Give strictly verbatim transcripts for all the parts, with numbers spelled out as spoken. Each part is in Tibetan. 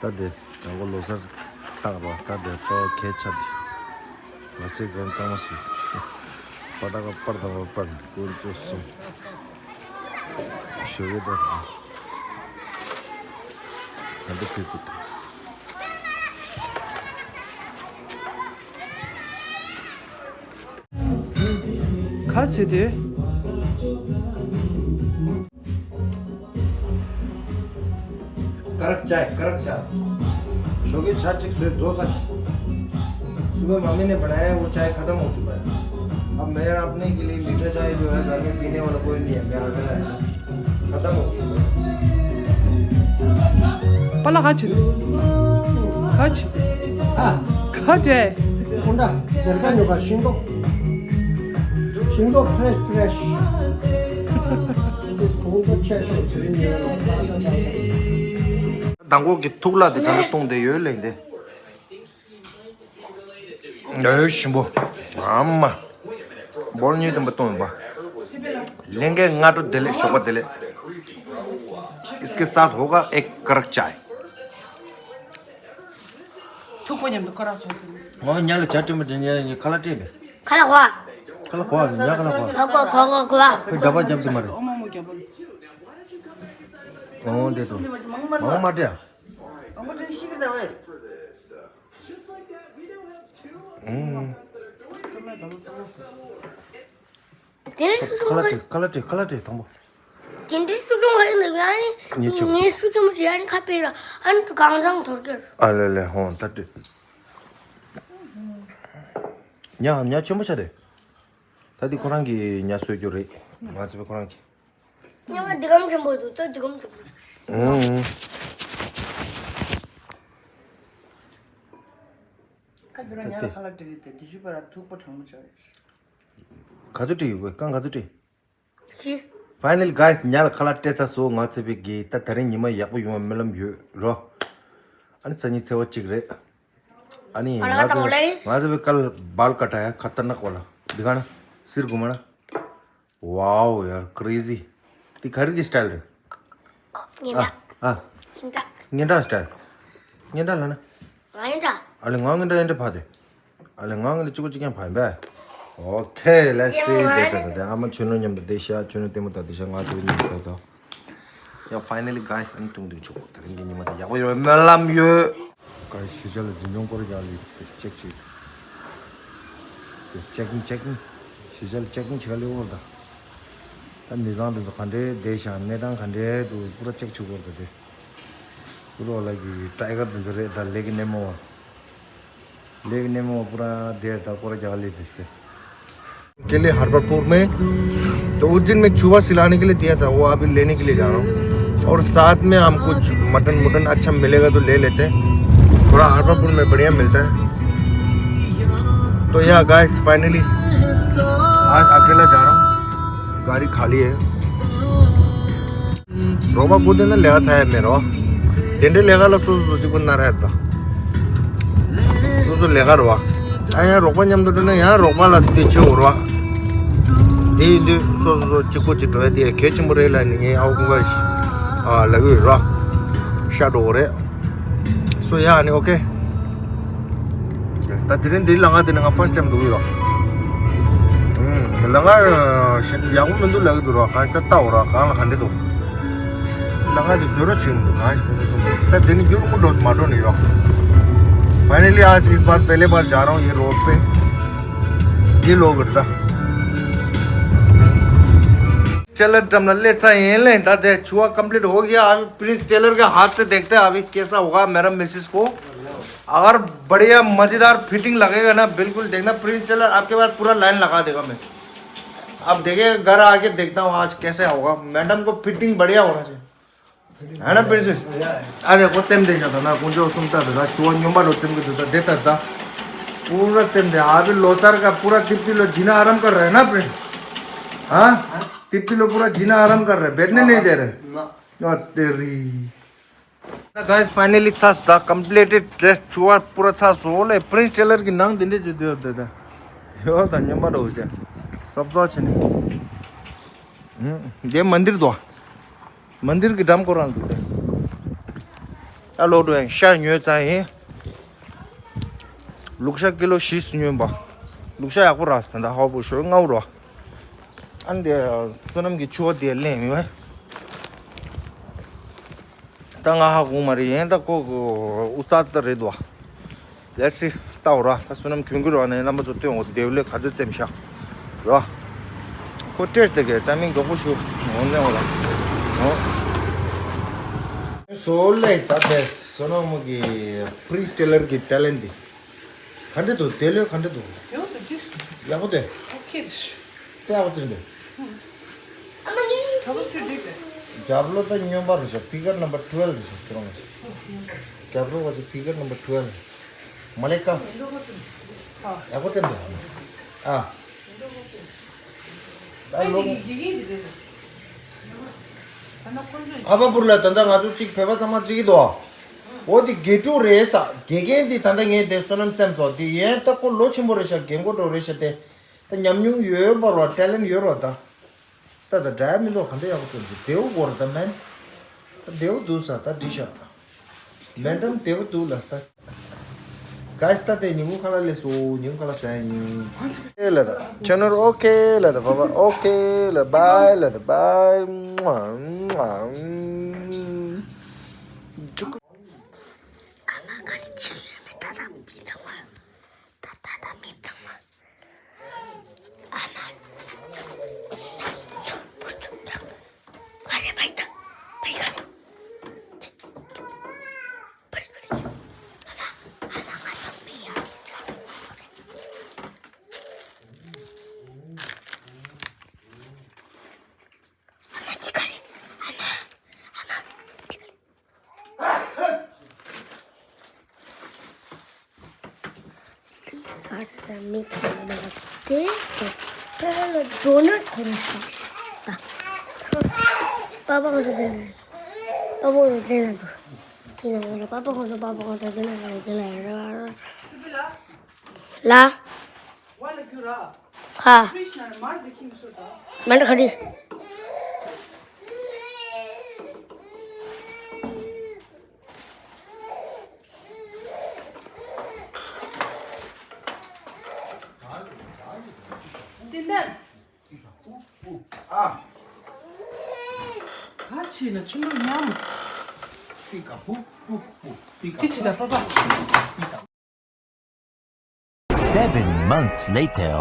ད་དེ་དང་པོ་ལོ་སར་བཏང་རོགས། ད་དེ་ཏོ་ཁེ་ཆ་དེ་མ་སེ་གོན་གཙང་མ་སུ་པ་ཏ་ག་པར་དང་པར་ཀུན་ཏུ་སོང་ཞོ་གེ་ད་ད་དེ་ཕི་ཙི་ད། ག་ཚོད་དེ། कड़क चाय, कड़क चाय। जो कि छाछ एक सौ दो था। सुबह मम्मी ने बनाया है, वो चाय खत्म हो चुका है। अब मेरा अपने के लिए मीठा चाय जो है, घर में पीने वाला कोई नहीं है, मैं अकेला है। खत्म हो चुका है। པ་ལགས་ག་ཚོད། ག་ཚོད། ཨ། ག་ཚོད། ཁོང་ད་དེར་ག་ཉོ་ག་ཤིང་ཏོག་ཤིང་ཏོག་ཕྲེཤ་ཕྲེཤ། ཁོང་ད་ཆེ་ཤོས་དེ་ཉོ། དང་པོ་གི་ཐུག་ལ་དེ་ག་ལ་གཏོང་དེ་ཡོད་ལེ་འདི། ཡོད་ཞིམ་པོ། ཨ་མ། བོལ་གཉིས་དུམ་པ་གཏོང་ཡོད་པ། ལེན་གའི་སྔ་དྲོ་བདེ་ལེགས། ཞོགས་པ་བདེ་ལེགས། इसके साथ होगा एक कड़क चाय। ཐུག་པ་མཉམ་དུ་ཁ་རག་བྱུང་སོང་། ངོ་ཉ་ལ་ཇ་སྤྲད་མ་སྤྲད་ཉ་ཉ་ཁ་ལག་སྤྲད་པས། ཁ་ལག་གོ། ཁ་ལག་གོ་ཉ་ཁ་ལག་གོ། གོ་གོ་གོ་གོ། ཁོས་འདྲ་པར་རྒྱབ་ཀྱི་མ་རེད། ཨོ་མ་མོ་རྒྱབ་པ། ཨོ་འདྲེ་དུ། མ་འོ་མ་སྤྲད། ཨོ་མ་སྤྲད་ཤི་གི་ད་བས། ཨུམ། དེ་ནས་ཤུགས་ཆུང་ཁ་ལག་སྤྲད་ཁ་ལག་སྤྲད་ཁ་ལག་སྤྲད་དང་པོ། དེ་འདྲའི་ཤུགས་ཆུང་ཁ་ཡིན་ལ་ཡ་ནི་ངས་ཆུ། ངས་ཤུགས་ཆེན་པོ་བྱས་ཡ་ནི་ཁ་ཕྱེ་ར་ཨ་ནི་གང་ཚང་དོར་གྱུར། ཨ་ལེ་ལེ་ཧོང་ད་དུས། ཉ་ཉ་ཆེན་པོ་ཆགས་ཏེ། ད་འདི་ཁོ་རང་གི་ཉ་གསོད་རྒྱུ་རེད། ང་ཚོ་པའི་ཁོ་རང་གི། ཉ་མ་འདི་གམ་ཆེན་པོ་འདུག་ད་འདི་གམ་ཆེན་པོ་འདུག་ཨུང་། ཁ་བསྡུར་ན་ཉ་ལ་ཁ་ལག་སྤྲད་ཀྱི་དེ་དུས་ཆུ་པ་ར་ཐུག་པ་གྲང་མོ་ཆགས་རེད། ག་ཚོད་སྤྲད་ཡོད་དགོས་རྐང་ག་ཚོད་སྤྲད། ཤི། Finally guys, ཉ་ལ་ཁ་ལག་སྤྲད་ཚར་སོང་། ང་ཚོ་པའི་གི་ད་ད་རིང་ཉི་མ་ཡག་པོ་ཡོང་བའི་སྨོན་ལམ་ཡོད་རོ། ཨ་ནི་ཚ་ཉིན་ཚེ་བ་གཅིག་རེད། ཨ་ནི་ང་ཚོ་ང་ཚོ་པའི་ཀལ་བལ་ཀ་ཏ་ཡ་ཁ་ཏར་ནག་པ་ལ་འདི་ག་ན་སིར་གུ་མ་ན། Wow ཡར་crazy། འདི་ག་རེ་གི་སི་ཊལ་རེད། ཨ་ཨ། སྙན་གྲགས་སི་ཊལ། སྙན་གྲགས་ལ་ན། ང་ཡིན་ད། ཨ་ལེ་ང་ངན་འདྲ་ཡིན་འདྲ་ཕ་དེ། ཨ་ལེ་ང་ངན་འདྲ་གཅིག་པ་གཅིག་རྐྱང་ཕ་ཡིན་པས། Okay, let's see. དེ་དེ་དེ་ཨ་མ་ཆོས་ནོར་མཉམ་དུ་བསྡད་ཤག་ཆོས་ནོར་ལྟད་མོ་ལྟ་བསྡད་ཤག་ང་ཚོའི་མཉམ་དུ་ད། ཡ་finally guys, ཨ་ནི་ཐུང་ཐུང་ཆོག་ད་རིང་གི་ཉི་མ་དེ་ཡག་པོ་ཡོད་སྨོན་ལམ་ཡོད། Guys, གཞིས་ཆགས་ལ་འཛིན་སྐྱོང་སྐོར་རྒྱག་ལི་ཅེག་ཅིག་ཅེག་ཨིན་ཅེག་ཨིན། གཞིས་ཆགས་ལ་ཅེག་ཨིན་བྱེད་ག་ལི་འོར་ད། ད་མི་ཚང་དེ་ཚོ་ག་འདྲའི་བསྡད་ཤག་གནས་སྟངས་ག་འདྲའི་འདུག་པུ་ར་ཅེག་བྱེད་དགོས་རེད་ད་དེ། ཀུ་ལོ་ལ་གི་ཊའི་གར་དེ་ཚོ་རེད་ད། ལེག་ནེ་མོ་བ། ལེག་ནེ་མོ་བ་པུ་ར་དེ་ད་སྐོར་རྒྱག་ལི་དེ་སྟེ། के लिए हरबरपुर में तो उज्जैन में छुआ सिलाने के लिए दिया था, वो अभी लेने के लिए जा रहा हूँ। और साथ में हम कुछ मटन मुटन अच्छा मिलेगा तो ले लेते हैं, थोड़ा हरबरपुर में बढ़िया मिलता है। तो या गाइस, फाइनली आज अकेला जा रहा हूँ, गाड़ी खाली है। རོགས་པ་བསྐུར་དེ་ན་ལས་ཀ་ཚ་ཡ་མེད་རོ། དེ་འདྲའི་ལས་ཀ་ལ་སོ་སོ་སོ་གཅིག་པུ་ན་ར་ཡ་ད། སོ་སོ་ལས་ཀ་རོ། ཨ་ཡང་རོགས་པ་མཉམ་དུ་འགྲོ་ན་ཡང་རོགས་པ་ལ་དེ་ཆེ་བོ་རོ། དེ་ཡིན་དུས་སོ་སོ་སོ་གཅིག་པུ་གཅིག་འགྲོ་ཡ་དེ་གལ་ཆེན་པོ་རེད་ལ་ནི་ངའི་ཨའོ་ཀུན་པ་ལ་གི་རོ། ཤ་འགྲོ་གི་རེད། སོ་ཡ་ནི་ཨོ་ཀེ། ད་དེ་རིང་འདིའི་ལམ་ཁ་དེ་ནི་ང་first time་འགྲོ་གི་ཡོད། ལམ་ཁ་ཞིག་ཡག་པོ་མི་འདུག་ལབ་ཀྱི་འདུག་ར། གང་ལྟ་ལྟ་འོ་ར་གང་ལ་ག་འདྲ་འདུག་ལམ་ཁ་དེ་བཟོ་རོགས་བྱེད་མི་འདུག་གང་ཞིག་མི་འདུག་གསུངས་འདུག་ད་དེ་ནི་རྒྱུན་མི་འགྲོ་མ་འགྲོ་ནི་ཡོད། Finally आज इस बार पहले बार जा रहा हूँ ये रोड पे। ये लोग दा टेलर ड्रम ले चा ये ले दा दे छुआ कंप्लीट हो गया। अभी प्रिंस टेलर के हाथ से देखते हैं अभी कैसा होगा मेरा मिसेस को। अगर बढ़िया मजेदार फिटिंग लगेगा ना, बिल्कुल देखना प्रिंस टेलर आपके पास पूरा लाइन लगा देगा। मैं अब देखिए घर आके देखता हूँ आज कैसे होगा। मैडम को फिटिंग बढ़िया होना चाहिए, है ना प्रिंसेस? अरे को टेम दे जाता ना कुंजो सुनता था छुआ न्योमा लो टेम के देता देता था। पूरा टेम दे अभी लोसार का पूरा तिप्पी लो जीना आराम कर रहा है ना प्रिंस? हाँ, तिप्पी लो पूरा जीना आराम कर रहे, बैठने नहीं दे रहे। तेरी। Guys, finally ཚར་སོང་། ད་completed dress ཆུ་བ་པུ་ར་ཚར་སོང་ལེ། Prince Tailor གི་ནང་དེ་འདྲས་ཅིག་སྡོད་སྡོད་ད། ཡོད་ད་སྨྱོན་པ་འདྲ་བོ་བྱས། སོབ་སོབ་བྱས་ནས། ཨུམ། དེ་མན་དིར་དོ། མན་དིར་གི་འགྲམ་སྐོར་རང་འདུག་སྟེ། ད་ལོག་འགྲོ་ཡང་ཤ་ཉོས་ཙང་ཡིན། ལུག་ཤ་ཀི་ལོ་བཞི་ཉོས་པ། ལུག་ཤ་ཡག་པོ་རག་ད་ལྟ་ཧོ་པོ་ཞོ་ལྔ་བོ་རོ། ཨ་ནི་དེ་བསོད་ནམས་ཀྱི་ཕྱུ་པ་དེ་ལེན་མི་བས། ད་ང་ཧ་གོ་མ་རེད་ཡིན་ད་ཀོ་ཀོ་ཨུ་ཙ་ཙ་རེད་དོ། Let's see. ལྟ་འོ་ར་ད་བསོད་ནམས་གྱོན་གྱི་རོགས་ནས་རྣམ་པ་ཚོ་སྟོན་འོ་དེ་ལས་ག་ཚོད་བཙེམ་ཤག་ར། ཁོ་སྤྲད་དེ་གའི་ཏ་མིང་མགྱོགས་པོ་ཞུ་འོང་ནས་འོ་ར། ཨོ། སོ་ལེ་ད་དེ་བསོད་ནམས་མོ་གི་ཕྲི་སི་ཊེ་ལར་གི་ཊེ་ལེན་ཊི་དེ། ག་འདྲ་འདུག་དེ་ལོས་ག་འདྲ་འདུག་ཡག་པོ་དེ། ཨོ་ཁེ་རེད། དཔེ་ཡག་པོ་བཙེམ་དེ། རྒྱབ་ལོ་ད་སྨྱོན་པ་རེད་ཤག figure number twelve རེད་ཤག་ཁྱོད་རང་ལ་ཤག་རྒྱབ་ལོ་བ་ཅིག figure number twelve། མ་ལེ་ཀ། ཡག་པོ་བཙེམ་དེ། ཨ། ད་ལོ། ཨ་པ་པུར་ལ་ད་ལྟ་ང་ཚོ་གཅིག་བོད་པ་ཚང་མ་གཅིག་གི་འདུག་འོ་དེ་དགེ་ཕྲུག་རེད་ས་དགེ་རྒན་དེ་ད་ལྟ་ངས་དེ་བསོད་ནམས་བཙེམ་སོང་དེ་ཡན་ད་ཁོ་ལོ་ཆེན་པོ་རེད་ཤག་རྒན་གོག་འགྲོ་རེད་ཤག་དེ། ད་ཉམས་མྱོང་ཡོད་པ་རོ་ཊེ་ལེན་ཊི་ཡོད་རོ་ད། ད་ད་འདྲ་མི་འདུག་ག་འདྲ་ཡག་པོ་ཐོན་གྱི་བདེ་བོ་སྐོར་ད་མེན། ད་བདེ་བོ་འདུག་ས་ད་འགྲིག་ཤག་མེ་ཌམ་བདེ་བོ་འདུག་ལ་ས་ད། གཱས་ད་དེ་ཉིན་གུང་ཁ་ལག་ལས་སོ་ཉིན་གུང་ཁ་ལག་ཟ་ཡ་ཡིན། ཨེ་ལ་ད་ཆེ་ནོར་ཨོ་ཁེ་ལ་ད་བ་བ་ཨོ་ཁེ་ལ་བའི་ལ་ད་བའི། ཨ་མ་ག་རེ་བྱེད་ཡོད་མེད་ད་ད་མི་ཚང་མ། ད་ད་ད་མི་ཚང་མ། ད་མི་ཚང་མ་དེ་ད་ལ་ཌོ་ནཊ་ཁོ་རང་ཤག་ད་པ་པ་ཁོ་ཚོ་དེ་ན་པ་པ་ཁོ་ཚོ་དེ་ན་འདུག་དེ་ན་ང་ལ་པ་པ་ཁོ་ཚོ་པ་པ་ཁོ་ཚོ་དེ་ན་ང་ལ་དེ་ལ་ཡ་ར་ལ། ཧ། མ་འདྲ་ག་རེ། ཏན་ཏན། ཨ། ག་ཕྱིན་ན་ཆུ་ལོག་ཉམས། པི་ཀ་ཧུ་ཧུ་ཧུ་པི་ཀ། དེ་ཕྱིན་ན་པ་པ། Seven months later.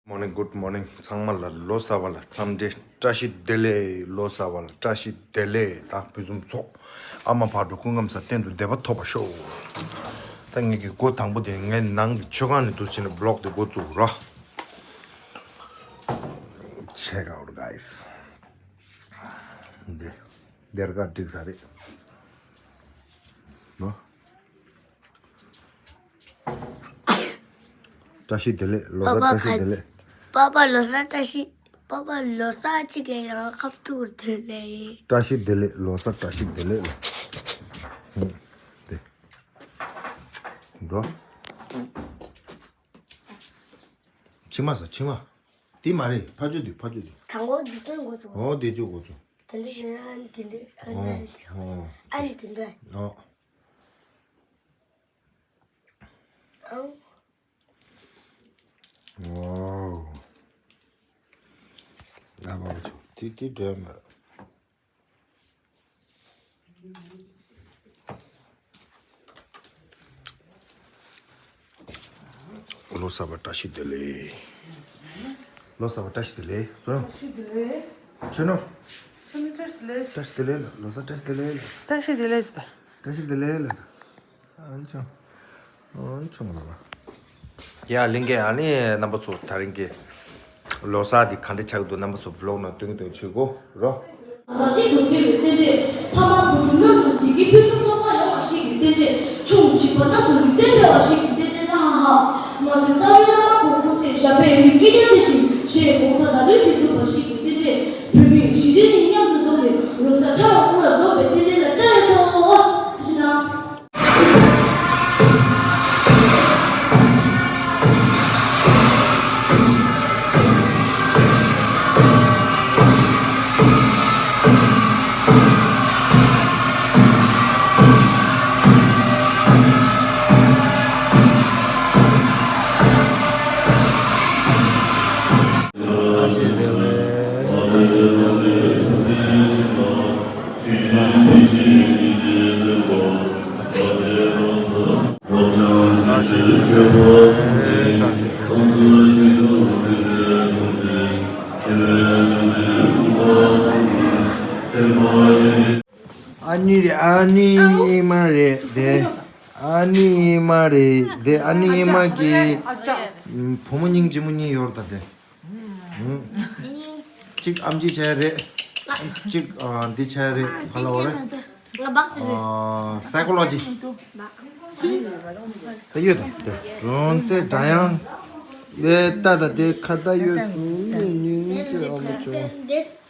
Morning, good morning. ཚང་མ་ལ་ལོ་གསར་བ་ལ་འཚམས་འདྲི་བཀྲ་ཤིས་བདེ་ལེགས། ལོ་གསར་བ་ལ་བཀྲ་ཤིས་བདེ་ལེགས། ད་ཕུན་སུམ་ཚོགས། ཨ་མ་ཕར་འགྲོ་སྐུ་ཁམས་བཟང་གཏན་དུ་བདེ་བ་ཐོབ་པར་ཤོག་ད་ངེད་ཀྱི་འགོ་དང་པོ་དེ་ངའི་ནང་གི་མཆོད་ཁང་ནས་འདུག་ཕྱིན་ནས་བི་ལོག་དེ་འགོ་བཙུགས་ར། Check out, guys. འདི་སྡེར་ཁ་བསྒྲིགས་ས་རེད། ནོ། བཀྲ་ཤིས་བདེ་ལེགས། ལོ་གསར་བཀྲ་ཤིས་བདེ་ལེགས། པ་པ་ལོ་གསར་བཀྲ་ཤིས། པ་པ་ལོ་གསར་གཅིག་ལས་རང་ཁ་ཐུག་བདེ་ལེགས། བཀྲ་ཤིས་བདེ་ལེགས། ལོ་གསར་བཀྲ་ཤིས་བདེ་ལེགས་ལ། ཧུམ། དེ། འགྲོ། ཕྱི་མ་ཟ་ཕྱི་མ། དེ་མ་རེད། ཕ་ཆོས་དུས་ཕ་ཆོས་དུས། དང་པོ་འདི་ཚོ་འགོ་ཚུགས། ཨོ་དེ་ཚོ་འགོ་ཚུགས། དེ་འདྲ་ཞིག་ན་དེ་འདྲ་ཨ་ནི་ཨོ་དེ་འདྲ་ཨོ། ཨ་ནི་དེ་འདྲ། ཨོ། ཨང་། ཝའོ། ཨ་མ་ཆོ་དེ་དེ་འདྲ་མ། ལོ་གསར་པ་བཀྲ་ཤིས་བདེ་ལེགས། ལོ་གསར་པ་བཀྲ་ཤིས་བདེ་ལེགས། བཀྲ་ཤིས་བདེ་ལེགས། ཆོས་ནོར། ཆོས་ནོར་བཀྲ་ཤིས་བདེ་ལེགས། བཀྲ་ཤིས་བདེ་ལེགས་ལ། ལོ་གསར་བཀྲ་ཤིས་བདེ་ལེགས་ལ། བཀྲ་ཤིས་བདེ་ལེགས་ལ། བཀྲ་ཤིས་བདེ་ལེགས་ལ། ཨ་ཆོ། ཨ་ཆོ་ལ་ལ། ཡ་ལིང་གེ་ཨ་ནི་རྣམ་པ་ཚོ་ད་རིང་གི་ལོ་གསར་འདི་ག་འདྲ་ཆགས་འདུག་རྣམ་པ་ཚོ་བི་ལོག་ནང་སྟོན་གྱི་འདུག་བྱེད་དགོ་རོ། དང་གཅིག་ཏུ་འབྲེལ་བའི་རྟེན་འབྲེལ། ཕ་མ་བུ་ཕྲུག་རྣམས་སུ་དེ་གའི་ཕུན་སུམ་ཚོགས་པ་ཡོང་བ་ཞིག་གི་རྟེན་འབྲེལ། ཆུང་བྱིས་པ་རྣམས་སུ་ལུས་རྩལ་འཕེལ་བ་ཞིག་གི་རྟེན་འབྲེལ། ལ་ཧ་ཧ། ང་ཚོའི་རྩ་བའི་བླ་མ་གོང་བུ་ཚེ་ཞབས་པད་ཡུན་རིང་སྐྱིད་ལྡན་དེ་བཞིན་ཞེས་དགོངས་དག་བདག་ལུས་ཀྱིས་གྲུབ་པ་ཞིག་གི་རྟེན་འབྲེལ། བོད་མི་གཞིས་བྱེས་གཉིས་མཉམ་དུ་འཛོམས་ཏེ་ལོ་གསར་ཁྲ་བ་ཀུན་ལ་འཛོམས་པའི་རྟེན་འབྲེལ་ལ་བཅར་ཡོད་དོ། ཐུགས་རྗེ་གནང་། ཨ་ནི་ཨེ་མ་རེད་དེ། ཨ་ནི་ཨེ་མ་རེད་དེ། ཨ་ནི་ཨེ་མ་གི་བུ་མོ་སྙིང་རྗེ་མོ་གཉིས་ཡོད་རེད་ད་དེ། གཅིག་ཨམ་ཆི་བྱས་རེད། གཅིག་འདི་བྱས་རེད། ག་ལ་བ་རེད། སའི་ཀོ་ལོ་ཇི། ད་ཡོད་ད་དེ། རོང་ཙེ་སྒྲ་དབྱངས། ལས་ལྟ་ད་དེ་ཁ་ད་ཡོད་དུ་ནི་ནི་ཨ་མ་ཆུང་།